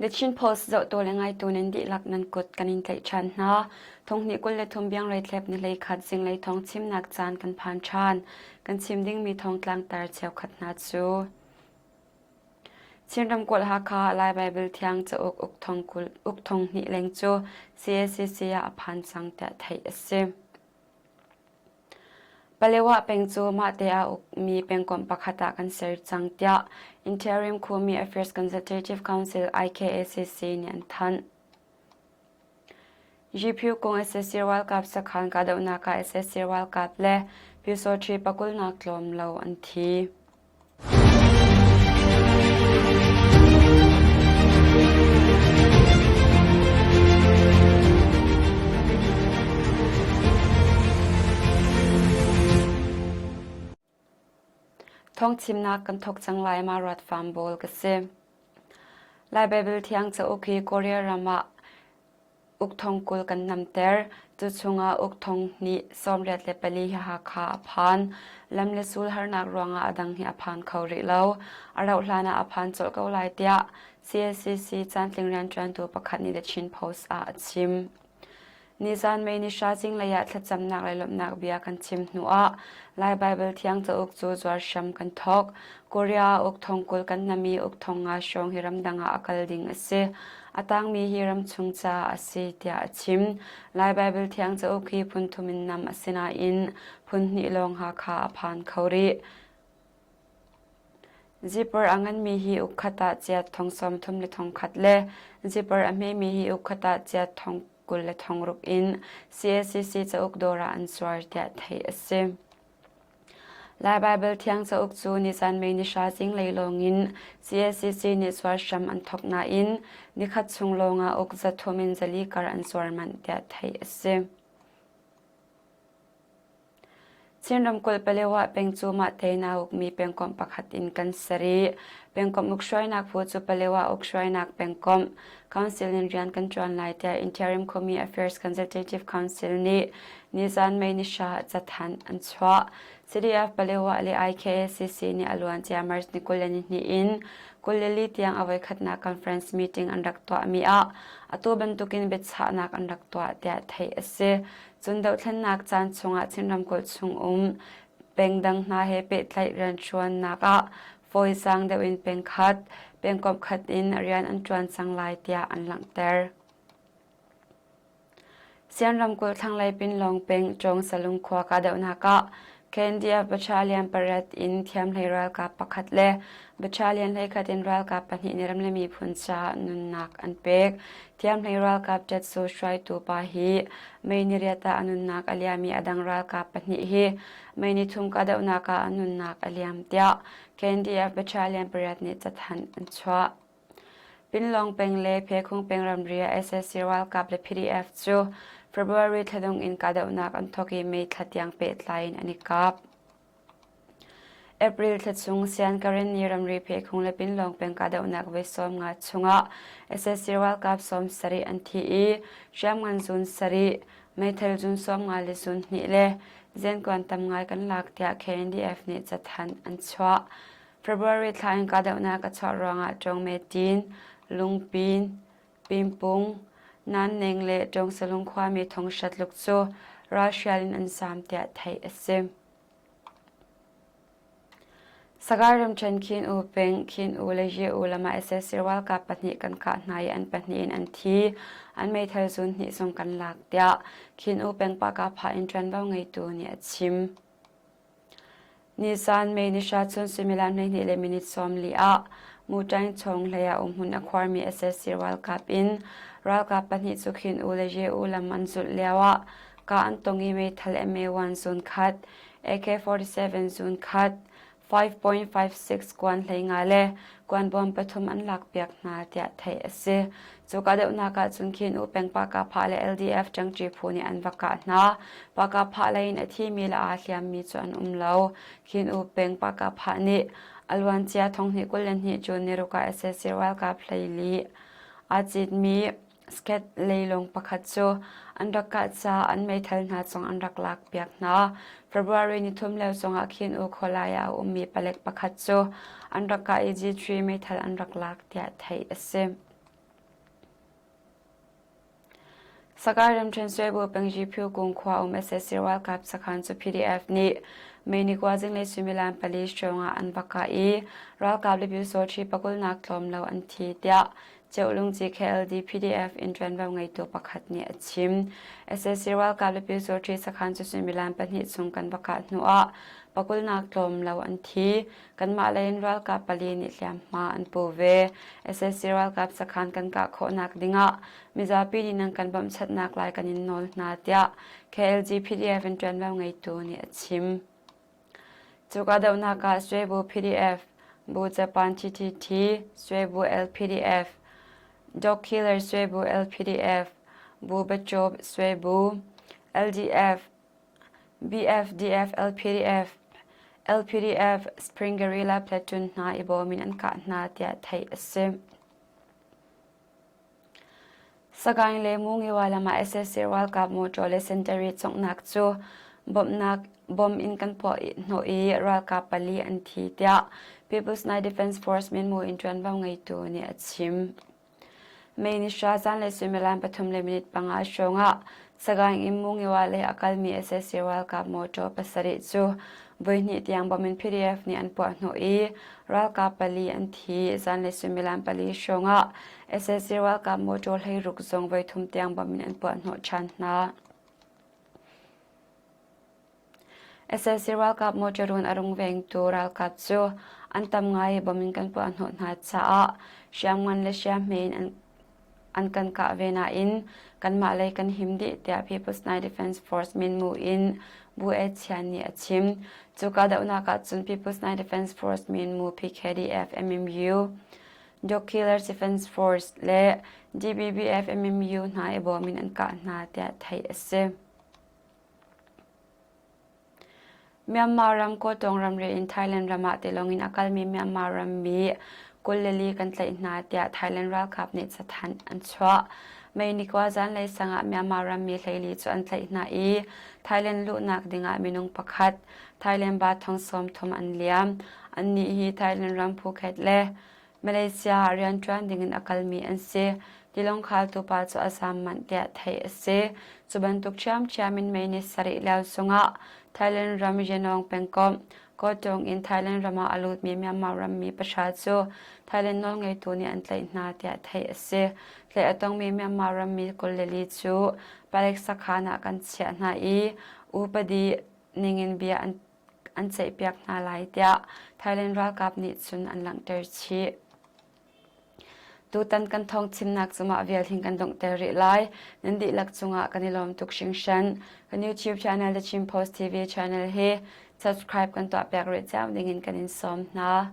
The Chin Post zohtu le ngaitu nan dihlak nan kut kan in tlaih ṭhan hna. Thonghnih 23 biangreithlep ni hleikhat zinglei thawng chimnak caan kan phan ṭhan. Kan chim dingmi thawngtlang tar cheukhat hna cu Chin ramkulh Hakha Lai Baibal Thiang cauk uk thong hnih leng cu CACC ah a phan cang tiah theih a si. Palewa peng cu mahte aa ukmi pengkomh pakhat ah kan ser cang tiah Interim Khumi Affairs Consultative Council IKACC nih an thanh. Gphu kong sac ralkap sakhan kahdohnak ah sac ralkap le Pyusawṭhi pakulnak tlawm lo an thi. Thawngchimnak kan thawk cang lai ma ruat fam bawl ka si. Lai Baibal Thiang cauk hi Korea ram ah uk thong 20 kan namter. Cu chungah uk thong hnih 84 hi Hakha a phan. Lam le sul harnak ruangah a dang hi a phan kho rih lo. A rauh hlan ah a phan colh ko lai tiah CACC caantling rianṭuantu pakhat nih The Chin Post ah a chim. Nizan May ni hra zinglei ah thlacamnak le lawmhnak bia kan chim hnuah Lai Baibal Thiang cauk cu zuar hram kan thawk. Korea ah uk thong 20 kan nam i uk thong nga hrawng hi ramdang ah a kal ding a si. A tangmi hi ramchung ca a si tiah a chim. Lai Baibal Thiang cauk hi phun thum in nam a si nain phun hnih lawng Hakha a phan kho rih. Zipper a nganmi hi ukkhat ah chiat thong 30 le thong khat le zipper a hmemi hi ukkhat ah chiat thong 20 le thong ruk in CACC cauk dawr ah an zuar tiah theih a si. Lai Baibal Thiang cauk cu nizan May ni hra zinglei lawngin CACC nih zuar hram an thawk nain nikhat chung lawngah uk zathum in zali kar an zuar manh tiah theih a si. Chin ramkulh Palewa peng cu mah tein aa ukmi pengkomh pakhat in kan ser i pengkomh ukhruainak phu cu Palewa ukhruainak pengkomh council in rian kan ṭuan lai tiah Interim Khumi Affairs Consultative Council nih nizan May ni hra ah cathanh an chuah. CDF Palewa le IKACC nih a luancia March ni 22 in 24 tiang a voikhatnak conference meeting an rak tuahmi ah atu bantukin biachahnak an rak tuah tiah theih a si. Cun dohthlennak caan chungah Chin ramkulh chung um pengdang hna he pehtlaih rianṭuannak ah fawizaang deuh in pengkhat, pengkomh khat in rian an ṭuan cang lai tiah an langhter. Sian ramkulh thlanglei Pinlong peng Cawng Salung khua kahdohnak ah KNDF Battalion pariat in thiamhlei ralkap pakhat le Battalion hleikhat in ralkap pahnih nih ram le miphun caah nunnak an pek. Thiamhlei ralkap ṭetsu hruaitu pa hi May ni riat ah a nunnak a liam i a dang ralkap pahnih hi May ni thum kahdohnak ah an nunnak a liam tiah KNDF Battalion pariat nih cathanh an chuah. Pinlong peng le Phekhung peng ramri ah sac ralkap le PDF cu February thladung in kahdohnak an thawk i May thla tiang pehtlai in an i kap. April thla chung Sian Karenni ramri Phekhung le Pinlong peng kahdohnak voi 50 chungah sac ralkap 70 an thi i hriamngan zun sarih, meithal zun 50 le zun hnih le zenkuan tam ngai kan lak tiah KNDF nih cathanh an chuah. February thla in kahdohnak a chuah ruangah Ṭawngmetin, Lungpin, Pimpung, Nanneng le Ṭawngsalung khuami thonghra tluk cu ralhrial in an zaam tiah theih a si. Sagaing ramṭhen Khin U peng Khin U le Ye U lam ah sac ralkap pahnih kan kah hna i an pahnih in an thi. An meithal zun hnih zong kan lak tiah Khin U peng Pahkahphah in ṭuanvo ngeitu nih a chim. Nizan May ni hra chun suimilam 12 le minute 40 ah Mutaing chawng hlei ah umhmun a khuarmi sac ralkap in ralkap pahnih cu Khin U le Ye U lam an zulh lioah kah an tong i meithal MA-1 zun khat, AK-47 zun khat, 5.56 kuan hlei nga le kuanbawm pathum an lakpiak hna tiah theih a si. Cu kahdohnak ah cun Khin U peng Pahkahphah le LDF ṭangṭi phu nih an va kah hna. Pahkahphah lei in a thimi le aa hliammi cu an um lo. Khin U peng Pahkahphah nih a luancia thonghnih 22 June ni ruk ah sac ralkap hleili aa citmi Sket leilung pakhat cu an rak kah caah an meithal hna zong an rak lakpiak hna. February nithum lio zongah Khin U khualai ah a ummi palek pakhat cu an rak kah i G3 meithal an rak lak tiah theih a si. Sagaing ramṭhen Suaibu pengji Phyu khua um sac ralkap sakhan cu PDF nih May ni kua zinglei suimilam pali hrawng ah an va kah i ralkap le pyusawṭhi pakulnak tlawm lo an thi tiah Ceulungci KLD PDF in ṭuanvo ngeitu pakhat nih a chim. Sac ralkap le pyusawṭhi sakhan cu suimilam pahnih chung kan va kah hnu ah pakulnak tlawm lo an thi. Kanmah lei in ralkap pali nih hliamhma an pu ve. Sac ralkap sakhan kan kah khawhnak dingah mizapi nih nan kan bawmhchanhnak lai kan in nawl hna tiah KLG PDF in ṭuanvo ngeitu nih a chim. Cu kahdohnak ah Swebu PDF, Bu Japan TTT, Swebu LPDF, Dog Killer Swebu LPDF, Bu Bachob Swebu, LDF, BFDF, LPDF, LPDF, Spring Guerrilla Platoon hna i bawm in an kah hna tiah theih a si. Sagaing le Mungiwa lam ah sac ralkap mawṭaw le sentari conghnak cu bawmhnak bom in kan puah hnawh i ralkap pali an thi tiah People's Night Defense Force minmu in ṭuanvo ngeitu nih a chim. May ni hra zanlei suimilam pathum le minute panga hrawng ah Sagaing in Mungiwa lei a kalmi sac ralkap mawṭaw pasarih cu voihnih tiang bom in PDF nih an puah hnawh i ralkap pali an thi. Zanlei suimilam pali hrawng ah sac ralkap mawṭaw hleiruk zong voithum tiang bom in an puah hnawh ṭhan hna. Sac ralkap mawṭaw run a rungvengtu ralkap cu an tam ngai i bom in kan puah hnawh hna caah hriamngan le hriamhme in an kan kah ve nain kanmah lei kan him dih tiah People's Night Defense Force minmu in Bu E Chian nih a chim. Cu kahdohnak ah cun People's Night Defense Force minmu PKDF MMU, Dog Killers Defense Force le DBBF MMU hna i bawm in an kah hna tiah theih a si. Myanmar ram Kawtawng ramri in Thailand ram ah tilawng in a kalmi Myanmar rammi 24 kan tlaih hna tiah Thailand ralkap nih cathanh an chuah. May ni kua zanlei sang ah Myanmar rammi 14 cu an tlaih hna i Thailand luhnak dingah minung pakhat Thailand ba thong 30 an liam. Annih hi Thailand ram Phuket le Malaysia ah rianṭuan dingin a kalmi an si. Tilawng khaltu pa cu a zaam manh tiah theih a si. Cu bantuk ṭhiamṭhiam in May ni sarih lio chungah Thailand ram Yangon pengkomh Kawtawng in Thailand ram ah a lutmi Myanmar rammi pahra cu Thailand nawlngeitu nih an tlaih hna tiah theih a si. Tlaih a tongmi Myanmar rammi 24 cu palek sakhan ah kan chiah hna i upadi ningin bia an an ceihpiak hna lai tiah Thailand ralkap nih cun an langhter chih. Tutan kan thawng chimnak cu mah vial hin kan donghter rih lai. Nan dihlak cungah kan i lawm tuk hringhran. Kan YouTube channel The Chin Post TV channel hi subscribe kan tuahpiak rih cio dingin kan in sawm hna.